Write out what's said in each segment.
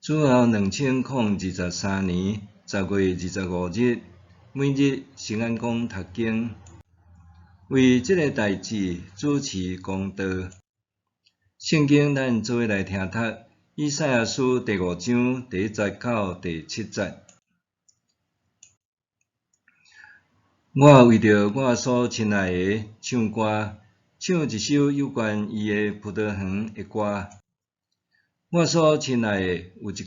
主後2023年10月25日，每日聖安講讀經，為這个代誌主持公道。聖經咱做伙來聽讀以賽亞書第五章第一節到第七節。我為著我所親愛的唱歌，唱一首有關伊的葡萄園的歌。我所親愛的有一區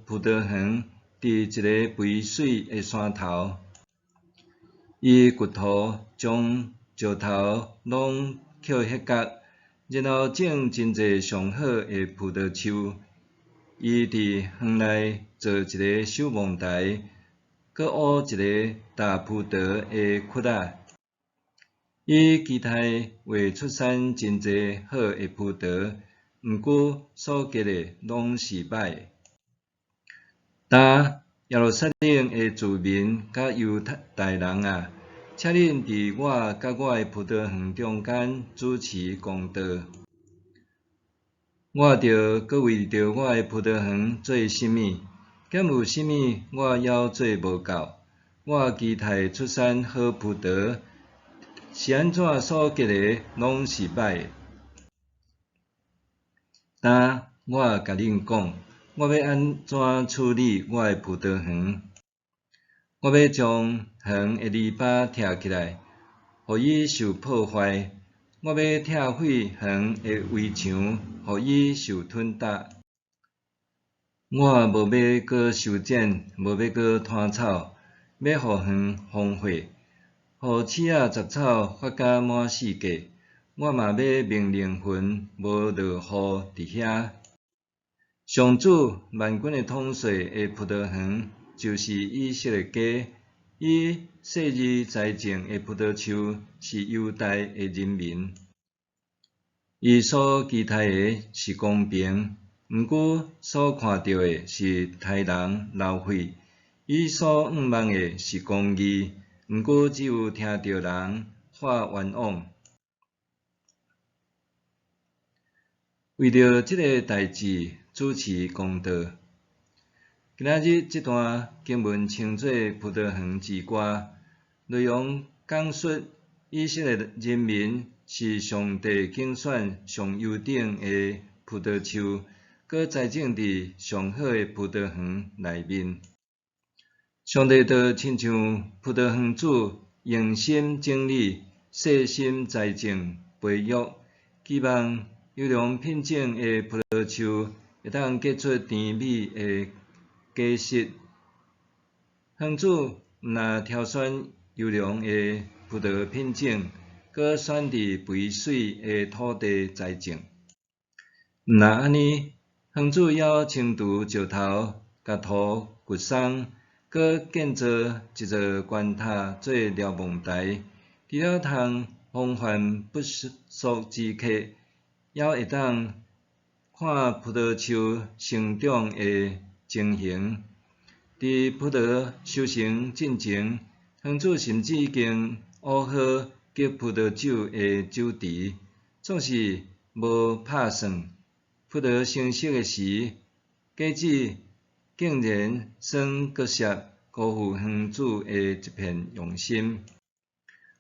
葡萄園，佇一个肥媠的山頭。伊掘土，將石頭攏抾彼角，然後種真濟上好的葡萄樹。伊佇園內造一个守望台，閣挖一个踏葡萄的窟仔。伊期待會出產真濟好的葡萄。毋過所結的攏是歹的。今耶路撒冷的住民佮猶大人啊，請恁佇我佮我的葡萄園中間主持公道。我著閣為著我的葡萄園做啥物？敢有啥物我猶做無夠？我期待出產好葡萄，是按怎所結的攏是歹的？今我共恁講，我欲按怎處理我的葡萄園？我欲將園的籬笆拆起來，予伊受破壞；我欲拆毀園的圍牆，予伊受吞踏。我無欲閣修剪，無欲閣拖草，欲予園荒廢，予刺仔雜草發甲滿四界。我嘛欲命令雲無落雨佇遐。上主萬軍的統帥的葡萄園，就是以色列家；伊細膩栽種的葡萄樹，是猶大的人民。伊所期待的是公平，毋過所看著的是刣人流血；伊所向望的是公義，毋過只有聽著人喊冤枉。為著這个代誌主持公道。今仔日這段經文稱做葡萄園之歌，內容講述以色列人民是上帝揀選上優等的葡萄樹，閣栽種佇上好的葡萄園內面。上帝就親像葡萄園主用心整理、細心栽種、培育，期望優良品種的葡萄樹會當結出甜美的果實。園主毋但挑選優良的葡萄品種，閣選佇肥媠的土地栽種。毋但按呢，園主猶清除石頭，共土掘鬆，閣建造一座懸塔做瞭望台，除了通防範不速之客，猶會當看葡萄樹成長的情形。佇葡萄收成進前，園主甚至已經挖好結葡萄酒的酒池，總是無拍算。葡萄成熟的時，果子竟然酸閣澀，辜負園主的一片用心。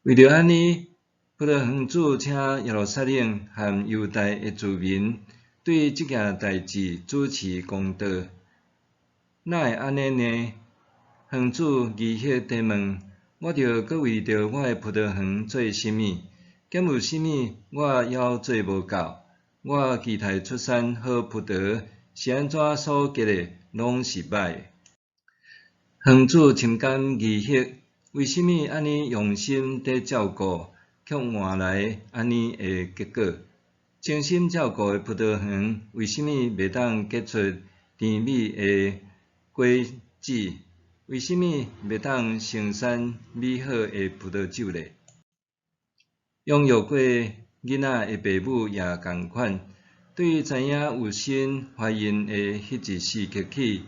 為著按呢，葡萄園主請耶路撒冷和猶大的住民對這件代誌主持公道。哪會按呢呢？園主疑惑地問：我著閣為著我的葡萄園做啥物？敢有啥物我猶做無夠？我期待出產好葡萄，是按怎所結的攏是歹的？園主深感疑惑，為啥物按呢用心佇照顧，卻換來按呢的結果？精心照顧的葡萄園，為啥物袂當結出甜美的果子？為啥物袂當生產美好的葡萄酒呢？養育過囡仔的爸母也仝款，對知影有新懷孕的彼一時刻起，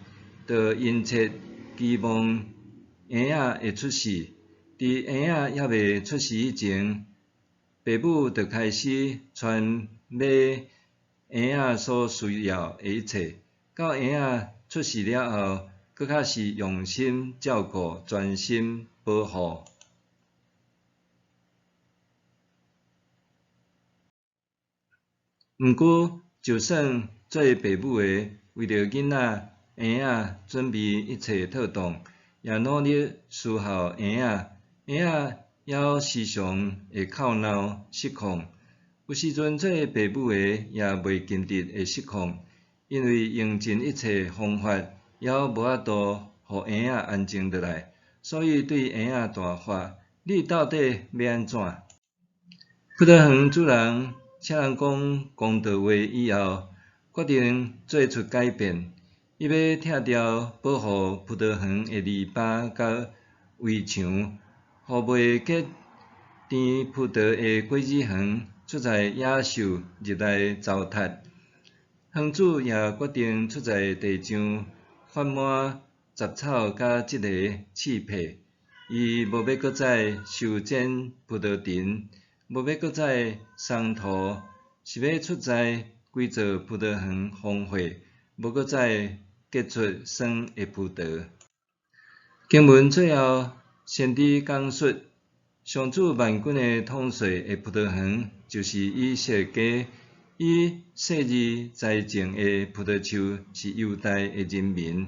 就殷切期望嬰仔會出世。佇嬰仔猶未出世以前，爸母就開始揣買嬰仔所需要的一切，到嬰仔出世了後，閣較是用心照顧，專心保護。毋過，就算做爸母的為著囡仔、嬰仔準備一切妥當，也努力侍候嬰仔，嬰仔猶時常會哭鬧失控。有時陣做爸母的也袂禁得會失控，因為用盡一切方法，猶無法度予嬰仔安靜落來，所以對嬰仔大發：你到底欲按怎？葡萄園主人請人講公道話以後，決定做出改變。伊欲拆掉保護葡萄園的籬笆佮圍牆，予袂結甜葡萄的果子園出在野獸入來糟蹋。園主也決定出在地上發滿雜草佮這个刺皮。伊無欲閣再修剪葡萄藤，無欲閣再鬆土，是欲出在規座葡萄園荒廢，無閣再結出酸的葡萄。經文最後，先知講述上主萬軍的統帥的葡萄園，就是以色列家；伊細膩栽種的葡萄樹是猶大的人民。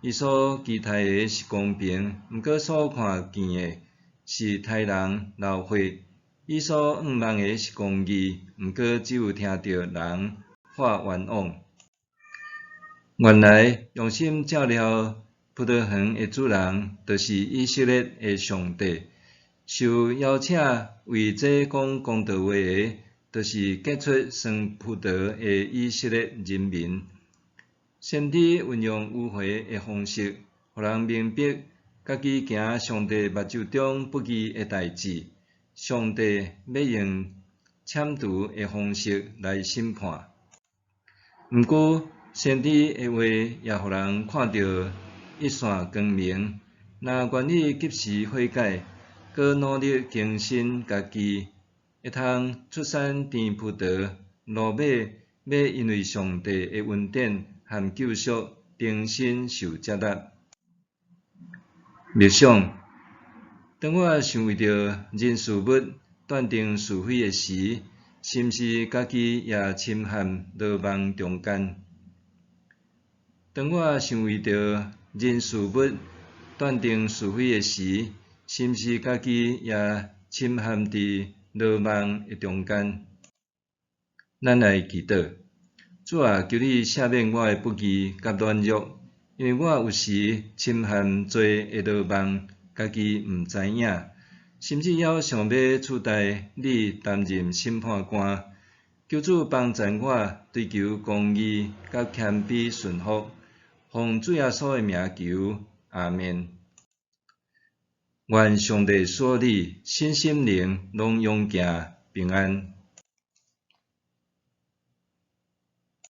伊所期待的是公平，毋過所看見的是刣人流血；伊所向望的是公義，毋過只有聽著人發冤枉。原來用心照料葡萄園的主人，就是以色列的上帝。受邀請為這講公道話的，就是結出酸葡萄的以色列人民。先知運用迂迴的方式，予人明白家己行上帝目睭中不義的代誌，上帝欲用懲處的方式來審判。毋過，先知的話也予人看著一線光明。若願意及時悔改，閣努力更新家己，會通出產甜葡萄，落尾欲因為上帝的恩典和救贖，重新受接納。默想，當我想為著人事物斷定是非的時，是毋是家己也深陷羅網中間？當我想為著人事物斷定是非的時，是毋是家己也深陷佇羅網的中間？咱來祈禱。主啊，求你赦免我的不義佮軟弱，因為我有時深陷罪的羅網，家己毋知影，甚至猶想欲取代你擔任審判官。求主幫助我追求公義佮謙卑順服，奉主耶穌的名求，阿們。願上帝賜予你身心靈攏勇健平安。